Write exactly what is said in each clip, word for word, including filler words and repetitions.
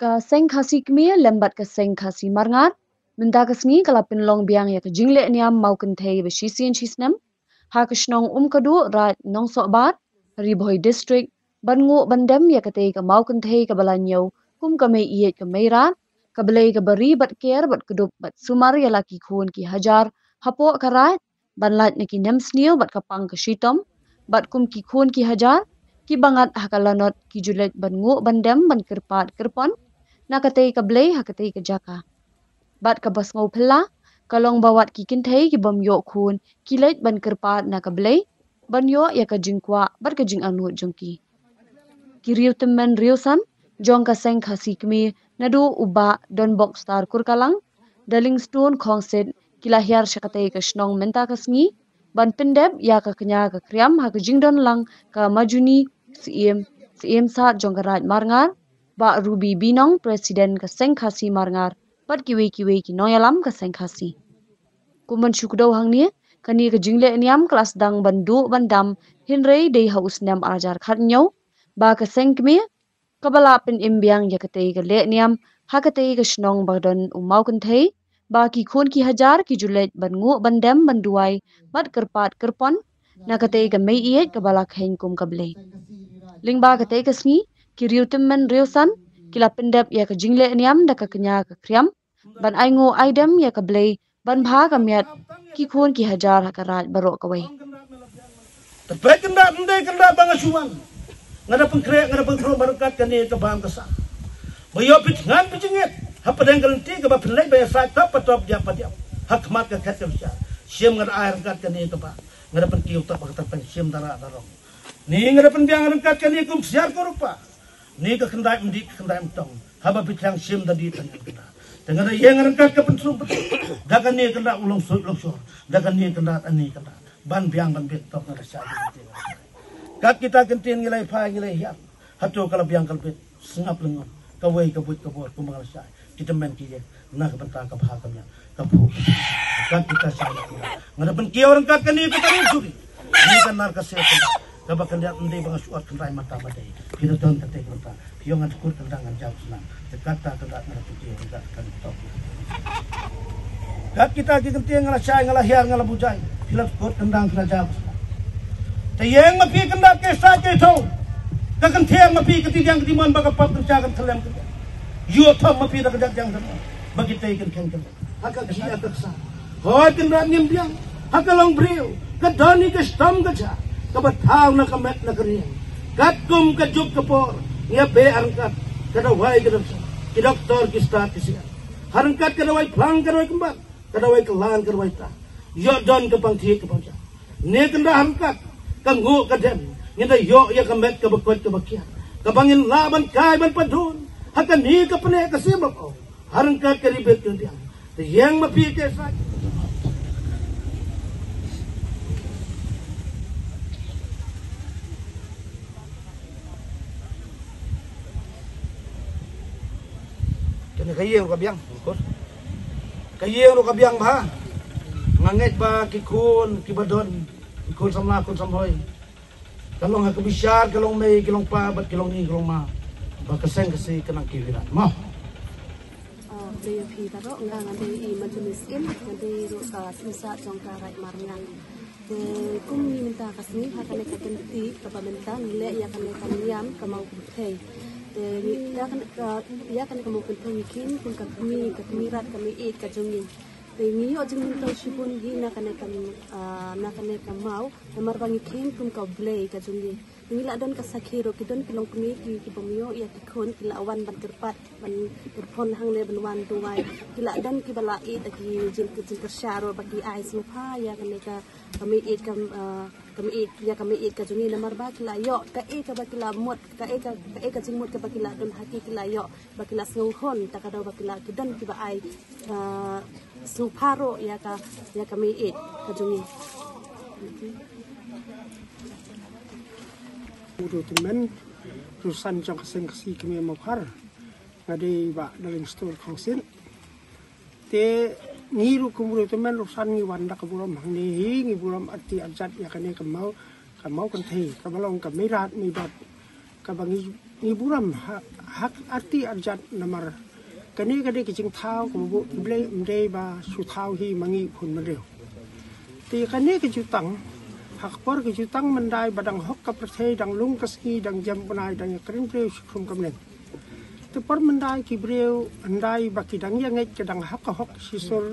Ka Seng Khasi Kmie lem bad ka Seng Khasi Marngar mynta ka sngi ka la pynlong biang ïa ka jingleh niam maw kynthei ba shisien shisnem ha ka shnong Umkaduh, Raid Nongsohbar, Ri Bhoi District, ban nguh ban dem ïa katei ka maw kynthei kaba la ñiew kum ka mei ïeit ka mei rad, ka blei kaba ri bad ker bad kdup bad sumar ïa la ki khun ki hajar hapoh ka raid, ban lait na ki nemsniew bad ka pang ka shitom, bad kum ki khun ki hajar ki bangat ha ka lanot ki ju leit ban nguh ban dem ban kyrpad kyrpon na katei ka blei ha katei ka jaka. Bad kaba sngewphylla ka long ba wat ki kynthei ki bym ïoh khun ki leit ban kyrpad na ka blei ban ïoh ïa ka jingkwah bad ka jingangnud jong ki. Ki riew tymmen riew san jong ka Seng Khasi Kmie naduh u Bah Donbok Star Kurkalang, Darlingstone Khongsit, ki la hiar sha katei ka shnong mynta ka sngi ban pyndep ïa ka kñia ka kriam ha ka jingdon lang ka Majuni Syiem, Syiem Sad jong ka Raid Marngar, Bah Ruby Binong, President ka Seng Khasi Marngar, bad kiwei kiwei ki nongïalam ka Seng Khasi. Kum ban shu kdew hangne, kane ka jingleh niam ka la sdang ban duh ban dam hynrei dei ha u snem ar hajar khatñiew ba ka Seng Kmie kaba la pynim biang ïa katei ka leh niam ha katei ka shnong ba don u maw kynthei, ba ki khun ki hajar ki ju leit ban nguh ban dem ban duwai bad kyrpad kyrpon na katei ka mei ïeit kaba la kheiñ kum ka blei. Lyngba katei ka sngi ki riew tymmen riew san ki la pyndep ïa ka jingleh niam da ka kñia ka kriam ban ai nguh ai dem ïa ka blei ban bha ka miat ki khun ki hajar ha ka raid baroh kawei. Te peit kyndat, ym dei kyndat ba nga shu wan. Nga da pynkhreh, nga da pynkhreh ba ryngkat kane ka bam ka sah. Ba ïoh phi thngan phi jingit hapdeng ka lynti kaba phin leit ba ïasaid top pa top, diap pa diap ha khmat ka khet ka bishar. Shim nga da ai ryngkat kane ka bam. Nga da pynkiew top ha ka tyrpeng shim da rah da rong. Ni nga da pynbiang ryngkat kane kum ksiar ko rupa. Ni ka khyndai ym dih, ka khyndai ym tong. Haba phi thiang shim da dih tang ka khyndai. Te nga da ïeng ryngkat ka pynsum pynsum. Da kane ka khyndai u long suit long shor. Da kane ka khyndai ani ka khyndai. Ban biang ban bit tok nga da shai. Kat kita ki ktien ngi la ïa phai ngi la ïa hiar. Hato ka la biang ka la bit. Sngap lyngngoh. Kawei ka buit ka bor kumba nga la shai. Ki tymmen ki ïeng na ka bynta ka bha ka miat ka phuh. Ryngkat kita shai na khyndai. Nga da pynkiew ryngkat kane ka tarim suri. Ni ka nar ka seh khyndai. Kaba khyndiat ym dei ba nga shu ot khyndai mata ma dei. Phi da don kata ka bynta. Phi ong ngan skud khyndang ngan jaw shnang. Te kata kata nga da pynkiew ryngkat kane ka tok. Kat kita ki ktien nga la shai nga la hiar nga la bujai. Phi la skud khyndang phi la jaw shnang. Te ïeng ma phi kyndat ka sah ka thaw. Ka kynthei ma phi ka tidiang ka timon ba ka pap kan sha kan thlem ka. Ïoh thom ma phi da ka jak jang thom. Ba ki tei kan kheng kan. Ha ka khia ka ksa. Hoi kynrad ngim biang. Ha ka long briew. Ka don hi ka shitom ka jha. Kaba thaw na ka met na ka riang. Katkum ka juk ka por. Ngi ïa beh ha ryngkat. Ka dawai ka dawai. Ki doktor ki stad ki sian. Ha ryngkat ka dawai phlang ka dawai kymbat. Ka dawai klan ka dawai ta. Ïoh don ka pang thied ka pang jam. Ne kynrad ha ryngkat. Ka nguh ka dem. Ngin da ïoh ïa ka met kaba koit kaba kiar. Kaba ngin lah ban kai ban padun. Ha kane ka pyneh ka siem ba ong. Ha ryngkat ka ribit ka rbiang. Te ïeng ma phi te sai. Kane ka ïeng ruh ka biang, of course. Ka ïeng ruh ka biang bha. Nga ngeit ba ki khun kiba don, ki khun samla khun samhoi. Ka long ha ka bishar, ka long mei, ka long pa, bad ka long i, ka long ma. Ba ka seng ka si, ka nang ki wirat. Mo. Ah, dei ïa phi baroh, nga nga dei i Majunis in, nga dei ruh ka sensat jong ka Raid Marngar. Te kum ngi mynta ka sngi ha kane ka kynti kaba mynta ngi leh ïa kane ka niam ka maw kynthei. Te ngi ïa kane ka, ïa kane ka maw kynthei ngi kheiñ kum ka kmie, ka kmie rat ka mei ïeit ka jong ngi. Te ngi ïoh jingmyntoi shibun hi na kane ka, ah, na kane ka maw. Namar ba ngi kheiñ kum ka blei ka jong ngi. Ngi la don ka sakhi ruh, ki don ki longkmie ki, ki bym ïoh ïa ki khun, ki la wan ban kyrpad, ban kyrpon hangne ban wan duwai. Ki la don kiba la ïeit da ki jing, ki jingkyrshan ruh ba ki ai sngewbha ïa kane ka, ka mei ïeit ka, ah, ka mei ïeit, ïa ka mei ïeit ka jong ngi namar ba ki la ïoh kaei kaba ki la mut, kaei ka, kaei ka jingmut kaba ki la don ha ki, ki la ïoh ba ki la sngewhun, ta ka daw ba ki la, ki don kiba ai, ah, sngewbha ruh ïa ka, ïa ka mei ïeit ka jong ngi. Kum u riew tymmen riew san jong ka Seng Khasi Kmie Mawkhar. Nga dei Bah Darlingstone Khongsit. Te ngi ruh kum u riew tymmen riew san ngi wan da ka burom hangne hi, ngi burom arti arjat ïa kane ka maw. ka Mawkynthei, kaba long ka Meirat Meibot, kaba ngi, ngi burom ha, ha arti arjat namar kane ka dei ka jingthaw kaba buh ki Blei, ym dei ba shu thaw hi ma ngi khun bynriew. Te kane ka jutang, ha ka por ka jutang myndai ba dang hok ka pyrthei, dang lung ka sngi, dang jem bnai, dang ïakren briew shi khrum ka mlien. Te por myndai ki briew hyndai ba ki dang ïa ngeit ka dang hok ka hok shisur,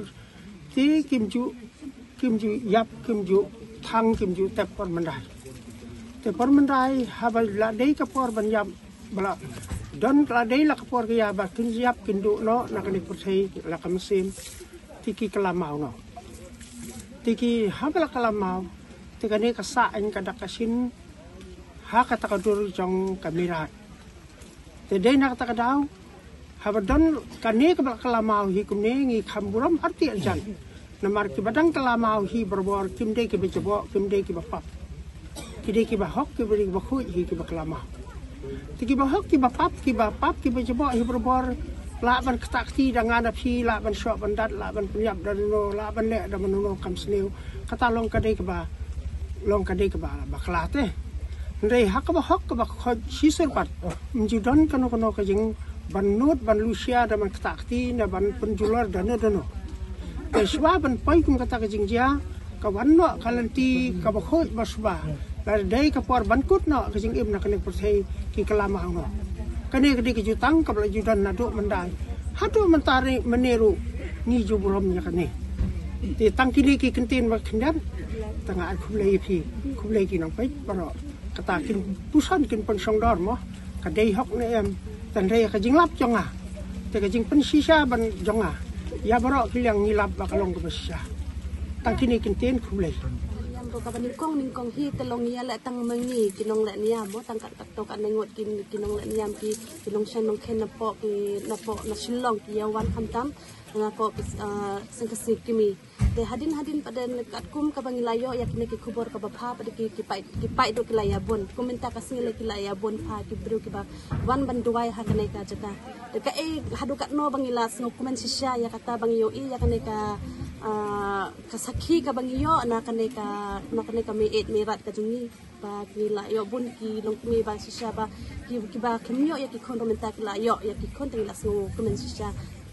te kim ju, kim ju ïap, kim ju thang, kim ju tep por myndai. Te por myndai haba la dei ka por ban ïap, ba la don, la dei la ka por ka ïa ba kin ïap kin duh noh na kane ka pyrthei la ka mynsiem, te ki kylla maw noh. Te ki, haba la kylla maw, te kane ka sah aiñ ka dak ka shin ha kata ka dur jong ka Meirat. Te dei na kata ka daw, haba don kane kaba la kylla maw hi kumne, ngi kham burom arti arjan. Namar kiba dang kylla maw hi barabor kim dei kiba jaboh, kim dei kiba pap. Ki dei kiba hok, kiba dei kiba khuid hi kiba kylla maw. Te kiba hok, kiba pap, kiba pap, kiba jaboh hi barabor, lah ban ktah kti da nga da phi, lah ban shoh ban dat, lah ban pynïap da mano, lah ban leh da mano kam sniew. Kata long ka dei kaba, long ka dei kaba bakla te. Hynrei ha kaba hok kaba khuid shisur pat, ym ju don kano kano ka jing ban nud, ban lushia, da ban ktah kti, da ban pynjulor da no da no. Te shuwa ban poi kum kata ka jingjia, ka wan noh ka lynti kaba khuid ba shuwa. La dei ka por ban kut noh ka jingim na kane ka pyrthei, ki kylla maw noh. Kane ka dei ka jutang kaba la ju don naduh myndai. Haduh mynta re mane ruh ngi ju burom ïa kane. Te tang kine ki kyntien ba khyndiat, te nga ai khublei ïa phi, khublei ki nongpeit baroh. Kata kin puson kin pynshong dor mo, ka dei hok ne em, tang dei ka jinglap jong nga, te ka jingpynshisha ban jong nga ïa baroh ki liang, ngi lap ba ka long kaba shisha. Tang kine ki kyntien, khublei. Ïa, ruh kaba nyngkong nyngkong hi te long ïa leh tang ma ngi ki nongleh niam mo, tang kat kat to kat na ngut ki, ki nongleh niam ki, ki nongshan nongkheiñ napoh ki, napoh na Shillong ki ïa wan khamtam napoh ki, ah, seng ka sngi ki mi. Te hadien hadien pat de katkum kaba ngi la ïoh ïa kine ki khubor kaba pha pat de ki, ki paid, ki paid ruh ki la ïa bun. Kum mynta ka sngi la ki la ïa bun pha ki briew kiba wan ban duwai ha kane ka jaka. Te kaei haduh katno ba ngi la sngewkmen shisha ïa kata ba ngi ïohi ïa kane ka, ah, ka sakhi kaba ngi ïoh na kane ka, na kane ka Meieit Meirat ka jong ngi. Ba ki la ïoh bun ki longkmie ba shisha ba ki, kiba khlem ïoh ïa ki khun ruh mynta ki la ïoh ïa ki khun, te ngi la sngewkmen shisha.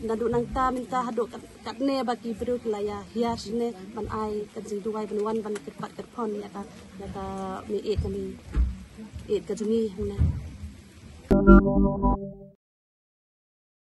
Naduh nangta mynta haduh kat, katne ba ki briew ki la ïa hiar shane ban ai ka jingduwai ban wan ban kyrpad kyrphon ïa ka, ïa ka Meieit ka Meieit ka jong ngi hangne.